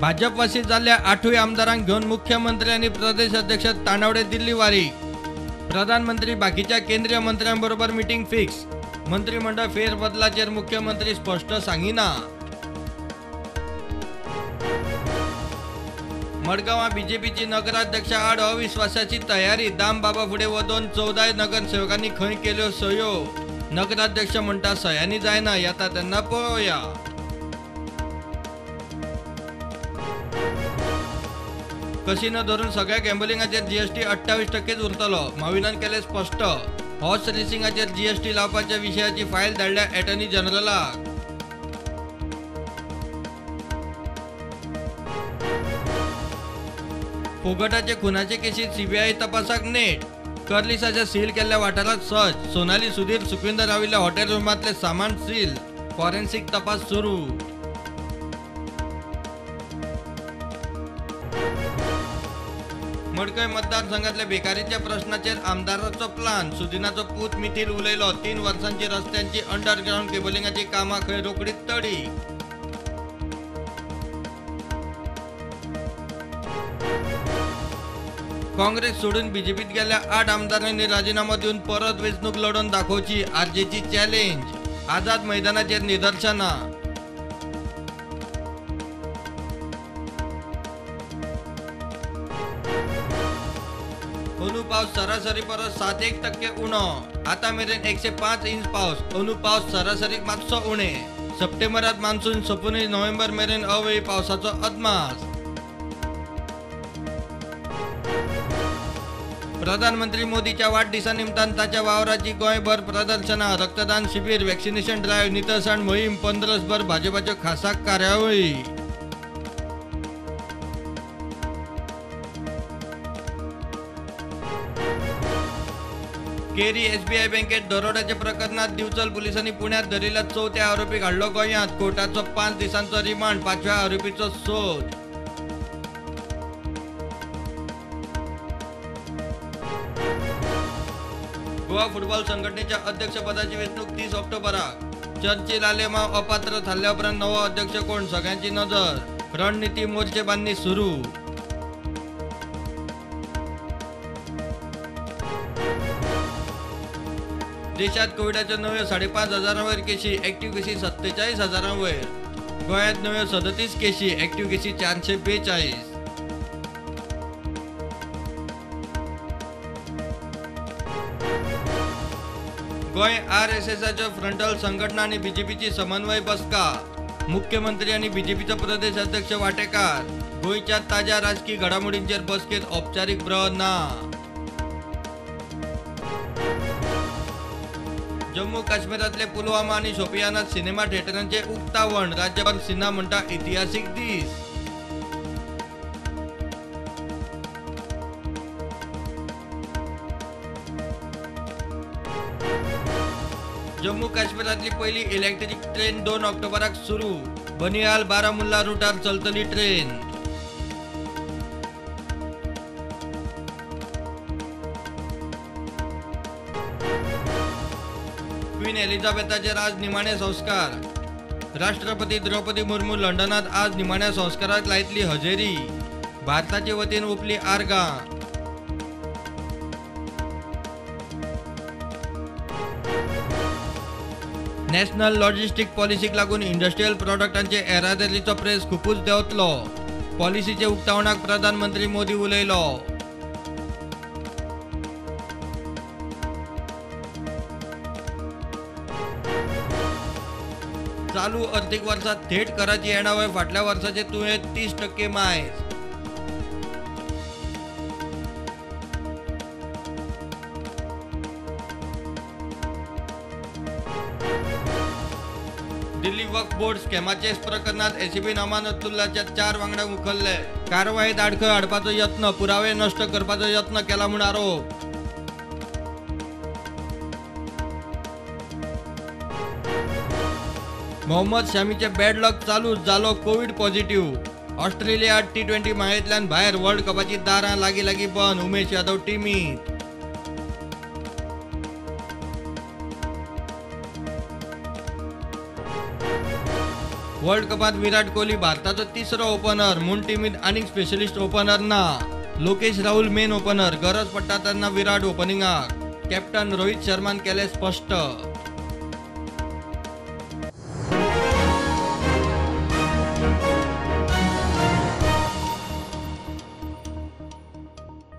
भाजपवासी जाल्ल्या 8 आमदारांक घेवन मुख्यमंत्री आनी प्रदेश अध्यक्ष तानावडे दिल्ली वारी. प्रधानमंत्री बाकीच्या केंद्रीय मंत्र्यांबरोबर मिटींग फिक्स. मंत्रिमंडळ फेरबदलाचेर मुख्यमंत्री स्पष्ट सांगिना. मडगांवां बीजेपीची नगराध्यक्षा आड अविश्वासाची तयारी. दामबाबा फुडें वचून 14 नगरसेवकांनी खंय केल्यो सयो. नगराध्यक्ष म्हणटा सयांनी जायना, येता तेन्ना पळोवया. कसिनो धरून सगळ्या गॅम्बलिंगाचेर जीएसटी 28% उरतलो, माविनान केलें स्पश्ट. हॉर्स रेसिंगाचेर जीएसटी लावपाच्या विशयाची फायल धाडल्या एटर्नी जनरलाक. फोगटाचे खुनाचे केसीत सीबीआय तपासाक नेट. कर्लिसाच्या सील केल्ल्या वाठारात सर्च. सोनाली सुधीर सुखविंदर राविल्ल्या हॉटेल रुमांतले सामान सील. फॉरेन्सिक तपास सुरू. मडकय मतदारसंघातल्या बेकारीच्या प्रश्नाचेर आमदाराचो प्लान. सुदिनाचो पूत मिथिल उलयलो. 3 वर्सांची रस्त्यांची अंडरग्रावंड केबलिंगाची कामां खंय रोखडीच तडी. काँग्रेस सोडून बीजेपीत गेल्ल्या 8 आमदारांनी राजीनामो दिवन परत वेंचणूक लढोवन दाखोवची आरजेची चॅलेंज. आझाद मैदानाचेर निदर्शनां. अंदू पावस सरासरी परस 7.1% उणो. आतां मेरेन 105 इंच पावस. अंदू पावस सरासरीक मातसो उणे. सप्टेंबरात मान्सून सोंपूनय नोव्हेंबर मेरेन अवेळी पावसाचो अदमास. प्रधानमंत्री मोदीच्या वाडदिसा निमतान ताच्या वावराची गोंयभर प्रदर्शनां. रक्तदान शिबीर, वॅक्सिनेशन ड्रायव्ह, नितळसाण मोहीम, 15भर भाजपाच्यो खासा कार्यावळी. केरी एसबीआय बँकेत दरोड्याच्या प्रकरणात दिवचल पोलिसांनी पुण्यात धरिल्ल्या 4थ्या आरोपीक हाडलो गोंयांत. कोर्टाचो 5 दिसांचो रिमांड. 5व्या आरोपीचो सोद. गोवा फुटबॉल संघटनेच्या अध्यक्षपदाची वेंचणूक 30 ऑक्टोबराक. चर्चिल आलेमाव अपात्र थारल्या उपरांत नवो अध्यक्ष कोण, सगळ्यांची नजर. रणनिती मोर्चे बांधणी सुरू. देशात कोविडाच्यो नव्यो 5,500 वयर केशी, ऍक्टिव्ह केशी 47,000 वयर. गोंयांत नव्यो 37 केशी, ऍक्टिव्ह केशी 442. गोंय आरएसएसाच्यो फ्रंटल संघटना आनी बीजेपीची समन्वय बसका. मुख्यमंत्री आनी बीजेपीचो प्रदेश अध्यक्ष वाटेकार. गोंयच्या ताज्या राजकी घडामोडींचेर बसकेत औपचारीक ब्र ना. जम्मू काश्मीरातले पुलवामा आनी शोपियानात सिनेमा थिएटरांचे उक्तावण. राज्यपाल सिन्हा म्हणटा इतिहासीक दीस. जम्मू काश्मीरातली पहिली इलेक्ट्रिक ट्रेन 2 ऑक्टोबराक सुरू. बनिहाल बारामुल्ला रुटार चलतली ट्रेन. क्वीन एलिझाबेथाचेर आज निमाणे संस्कार. राष्ट्रपती द्रौपदी मुर्मू लंडनात आज निमाण्या संस्काराक लायतली हजेरी. भारताचे वतीन ओपली आर्गां. नॅशनल लॉजिस्टीक पॉलिसीक लागून इंडस्ट्रियल प्रॉडक्टांचे येरादारीचो प्रेस खुपूच देंवतलो. पॉलिसीचे उक्तावणाक प्रधानमंत्री मोदी उलयलो. चालू अर्थीक वर्सात थेट कराची येणावळ फाटल्या वर्साचे तुळेंत 30% मायज. दिल्ली वक्फ बोर्ड स्कॅमाचे प्रकरणात एसीबी अमानतुल्लाच्या 4 वांगड्यांक उखल्ले. कारवायेत आडखळ हाडपाचो यत्न, पुरावे नश्ट करपाचो यत्न केला म्हूण आरोप. मोहम्मद शमीचे बॅड लक चालू जालो कोविड पॉझिटिव्ह. ऑस्ट्रेलिया T20 माळेंतल्यान भायर. वर्ल्ड कपाची दारां लागीं लागीं बंद. उमेश यादव टिमीत. वर्ल्ड कपांत विराट कोहली भारताचो तिसरो ओपनर म्हूण टिमीत आनीक स्पेशलिस्ट ओपनर ना. लोकेश राहुल मेन ओपनर, गरज पडटा तेन्ना विराट ओपनिंगाक. कॅप्टन रोहित शर्मान केलें स्पश्ट.